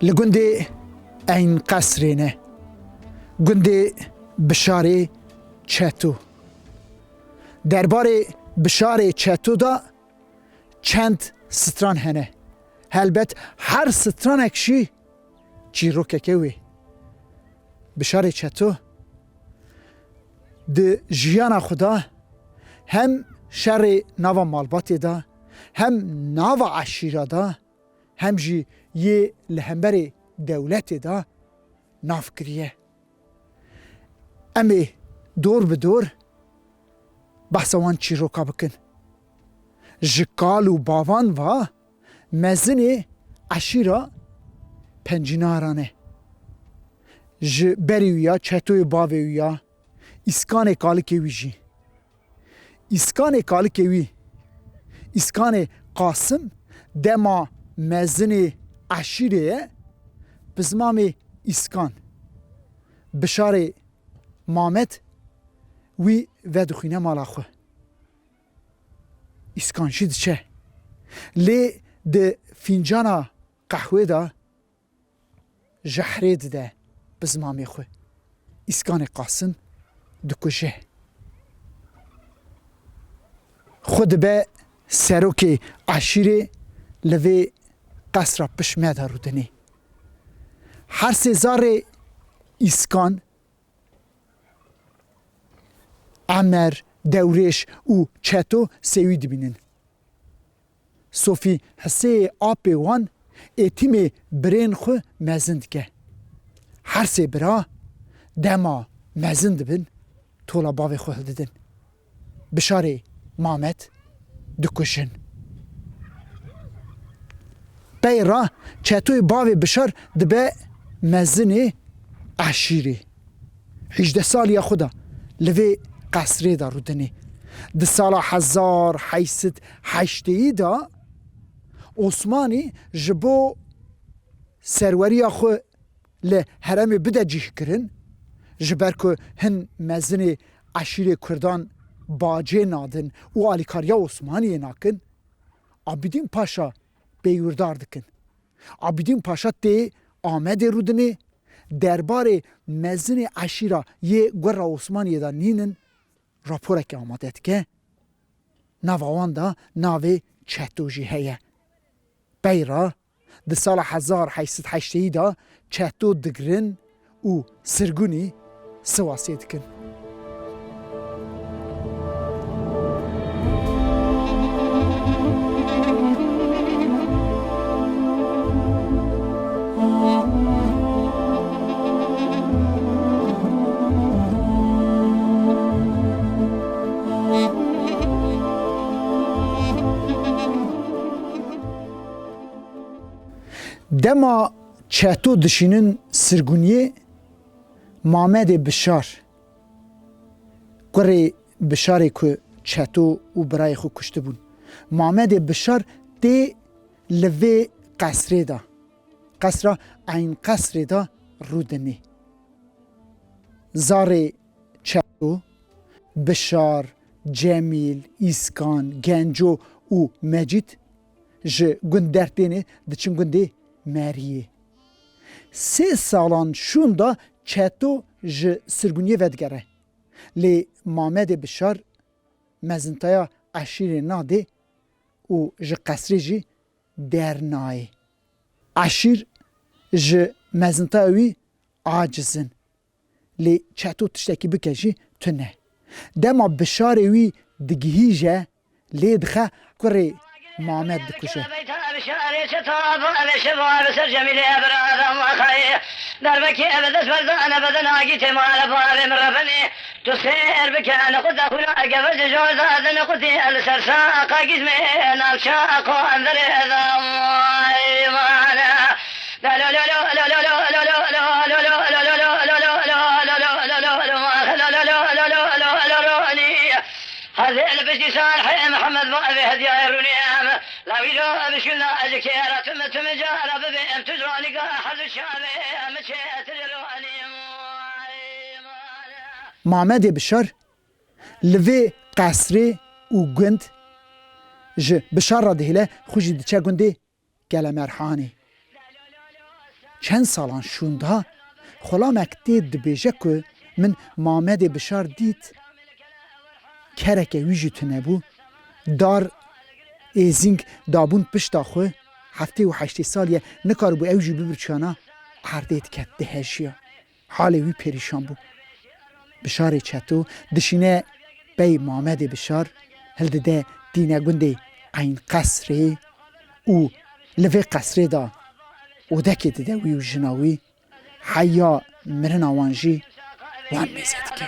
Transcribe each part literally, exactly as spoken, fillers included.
Li gundê Eyn Qesrê ne. Gundê Bişarê Çeto. Derbarê Bişarê Çeto de çend stran hene. Helbet her stranek jî çîrokeke wê. Bişarê Çeto di jiyana xwe de hem şerê nava malbatê de, hem nava eşîra de, hem jî yê li hemberê dewletê de nav kiriye. Em ê dor bi dor behsa wan çîroka bikin. Ji kal û bavan ve mezinê eşîra Pencînaran e. Ji berê wî ya, Çetoyê bavê wî ya, Îskanê kalikê wî jî. Îskanê kalikê wî, Îskanê Qasim dema mezinê eşîrê ye, pizmamê Îskan, Bişarê Mamed wî vedixwîne mala xwe. Îskan jî diçe. Lê di fîncana qehwê de jehrê dide pizmamê xwe. Îskanê Qasim dikuje. Xwe dibe serokê eşîrê, li vê qesra pişme de rûdinê. Her sê zarê Îskan, Emer, Dewrêş û Çeto sêwî dibînin. Sofî Hisê apê wan êtîmê birên xwe mezin dike. Her sê bira dema mezin dibin, tola bavê xwe hildidin. Bişarê Mamed dikujin. Pey re Çetoyê bavê Bişar dibe mezinê eşîrê. Hîjdeh saliya xwe de li vê qesrê de rûdinê. Di sala hezar heyt sed heştêyî de Osmanî ji bo serweriya xwe li herêmê bide cih kirin, ji ber ku hin mezinê eşîrê Kurdan bacê nadin û alîkariya Osmaniyê nakin, Abîdîn Paşa pêywîrdar dikin. Abîdîn Paşa tê Amedê rûdinê, derbarê mezinê eşîra yê gura Osmaniyê de nînin, raporeke amade dike. Nava wan de navê Çeto jî heye. Pey re di sala hezar heyt sed heştêyî de Çeto digirin û sirgûnî Sivasê dikin. Dema Çeto dişînin sirgûniyê, Mamedê Bişar, kurê Bişarê ku Çeto û birayê xwe kuştibûn, Mamedê Bişar tê li vê qesrê de, qesra Eyn Qesrê de rûdinê. Zarê Çeto, Bişar, Cemîl, Îskan, Genco û Mecîd ji gund dertêne diçin gundê Meriyê. Sê salan şûnda Çeto ji sirgûniyê vedigere. Lê Mamedê Bişar mezintaya eşîrê nadê û ji qesrê jî dernayê. Eşîr ji mezintaya wî aciz in. Lê Çeto tiştekî bike jî tune. Dema Bişarê wî digihîje, lê dixe, kurê Mamed dikuje. Beyta Bişarê Çeto, bavê Şevo, bi ser Cemîlê bira Adam Axayê. Darbekê bi dest berdane bedena gîtê mala bavê min rebenê. Tu sêr bike, nexuta xwîna gevej jorda, di nexutî li ser saqa gîzmê, navça qanderê da. Vay mane. Hezê li piştî Salihê Mihemed bavê hediyayê rûnê em. La wî ro bişûna ez kêra tim tim cara bibê em tu ronîga her du çavê em çê tir ronî. Mamedê Bişar li vê qesrê û gund ji Bişar re dihêle, xwe jî diçe gundê Kelemerhanê. Çend salan şûnda xulamek tê dibêje ku min Mamedê Bişar dît, kereke wî jî tune bû, dar êzîng dabûn pişta xwe, heftê û heştê sal ye, nikaribû ew jî bibirçiyana, erdê diket, dihejiya. Halê wî perîşan bû. Bişarê Çeto dişîne pey Mamedê Bişar, hildide tîne gundê Eyn Qesrê û li vê qesrê de odekê dide wî û jina wî. Heya mirina wan jî wan mêze dike.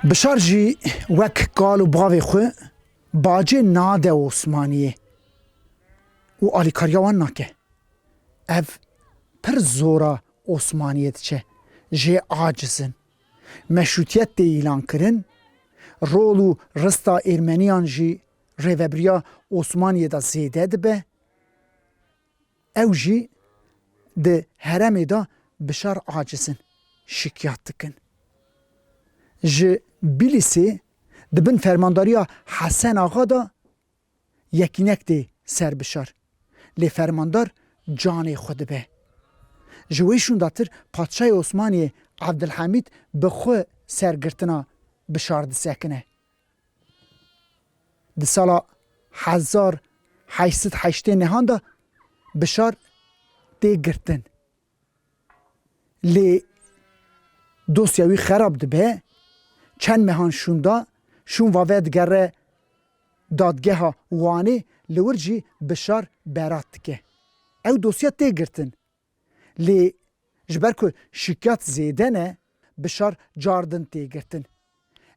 Bişar jî wek kal û bavê xwe bacê nade Osmaniyê û alîkariya wan nake. Ev pir zora Osmaniyê diçe, jê aciz in. Meşrûtiyet tê îlankirin, rol û rista Êrmeniyan jî rêvebiriya Osmaniyê de zêde dibe. Ew jî di herêmê de Bişar aciz in, şikiyat dikin. Ji Bîlîsê di bin fermandariya Hesen Axa de yekînek tê ser Bişar. Lê fermandar canê xwe dibe. Ji wê şûndatir padşayê Osmaniyê Evdilhemîd bi xwe ser girtina Bişar disekine. Di sala hezar heşt sed heştê nehan de Bişar tê girtin. Lê dosya wî xerab dibe, çend mehan şûnda, şûn vave digere dadgeha Wanê, li wir jî Bişar berat dike. Ew dosya tê girtin. Lê ji ber ku şikiyat zêde ne, Bişar car din tê girtin.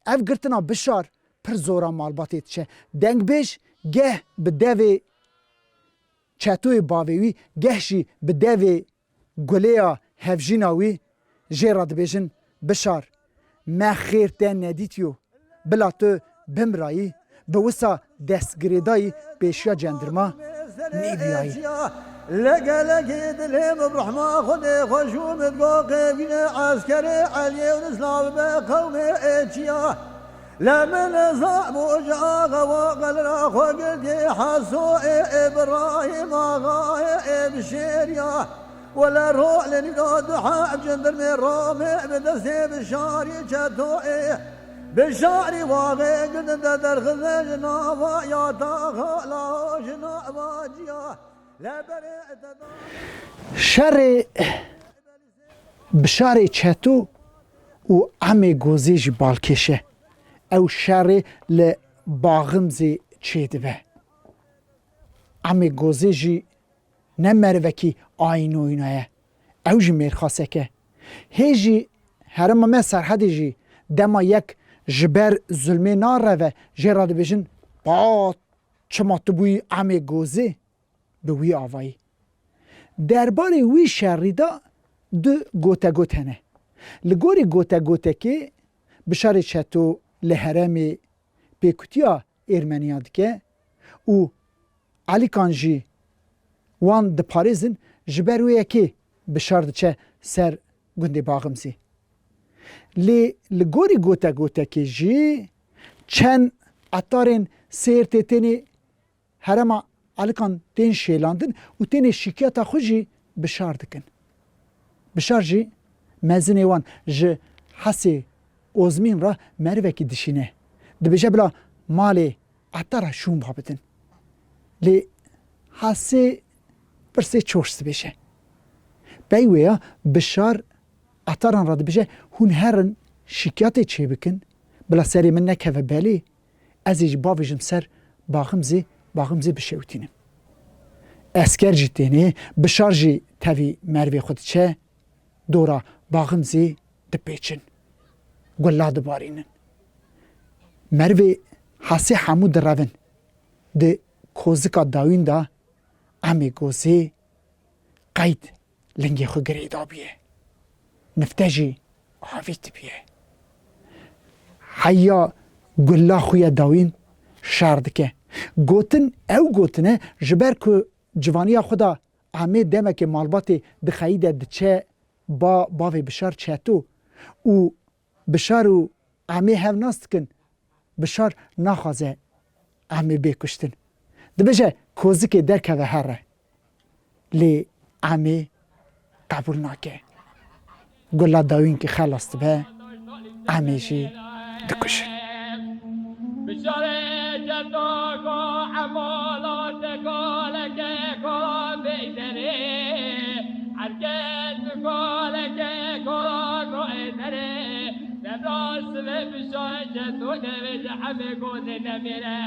Ev girtina Bişar pir zora malbatê diçe. Dengbêj geh bi devê Çetoyê bavê wî, geh jî bi devê Gulêya hevjîna wî jê re dibêjin, Bişar, me xêr te nedîtiyo, bila tu bimirayî, bi wisa destgirêdayî pêşiya cendirma nêbiyayî. Lê gelekî dilê min bi rehma Xwedê xweş û min go qêvîne eskerê Eliyê û Îslam be qewmê êçiya. Lê min zabû ji axewa qelira xwe girtî Heso ê Îbrahîm Axayê ê bi şêriya. Wele ro li nîro du heb cindirmê romê bi destê Bişarî Çetoyê. Bişarî waxê girtin de derxize ji nava ya taxa lao ji nava ciya. Lê berê te da Şerê Bişarê Çeto û Emê Gozê jî balkêş e. Ew şerê li Baximzê çêdibe. Emê Gozê jî ne merivekî ayînoyîna ye. Ew jî mêrxasek e. Hê jî herêma me Serhedê jî dema yek ji ber zulmê nareve, jê re dibêjin, "Pa, çima tu bûyî Emê Gozê?" Bi wî avayî. Derbarê wî şerî de du gotegot hene. Li gorî gotegotekê Bişarê Çeto li herêmê pêkutiya Êrmeniya dike û Elîkan jî wan diparêzin, ji ber wê yekê Bişar diçe ser gundê Baximzê. Lê li gorî gotegotekê jî çend etarên Sêrtê tênê herêma Elikan tên şêlandin û tênê şikiyata xwe jî Bişar dikin. Bişar jî mezinê wan ji Hesê Ozmîn re merivekî dişîne. Dibêje bila malê etara şûn babidin. Lê Hesê pirsê çoş dibêje. Pey wê ya Bişar etaran re dibêje, hûn herin şikiyatê çêbikin, bila serê min nekeve belê, ez ê jî bavêjim ser Baximzê, Baximzê bişewitînim. Esker jî tênê, Bişar jî tevî merivê xwe diçe, dora Baximzê dipêçin. Gula dibarînin. Merivê Hesê hemû direvin. Di kozika dawîn de Emê Gozê qeyd lingê xwe girêdabiye. Nifte jî avîtibiye. Heya gula xwe ye dawîn şer dike. Gotin, ew gotine ji ber ku civaniya xwe de Emê demekê malbatê di xeyî de diçe ba bavê Bişar Çeto û Bişar û Emê hev nas dikin. Bişar naxwaze Emê bê kuştin. Dibêje kozikê derkeve here. Lê Emê qebûl nake. Gula dawînkî xelas dibe, Emê jî dikuje. Bişarê çeto go emala te kaleke kala beyderê. Herkes kaleke kala go êderê. Devra sibe bişarê çeto devê de hemê gozê nemêre.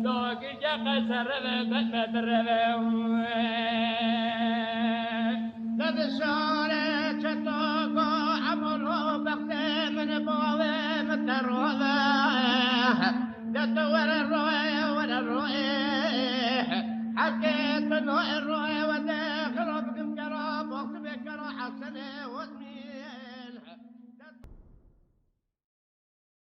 Dagirke qesereve betme direve. Te dişare çetaka emro bextê min bavê min te rave. De tu were roye, were roye. Heke tu no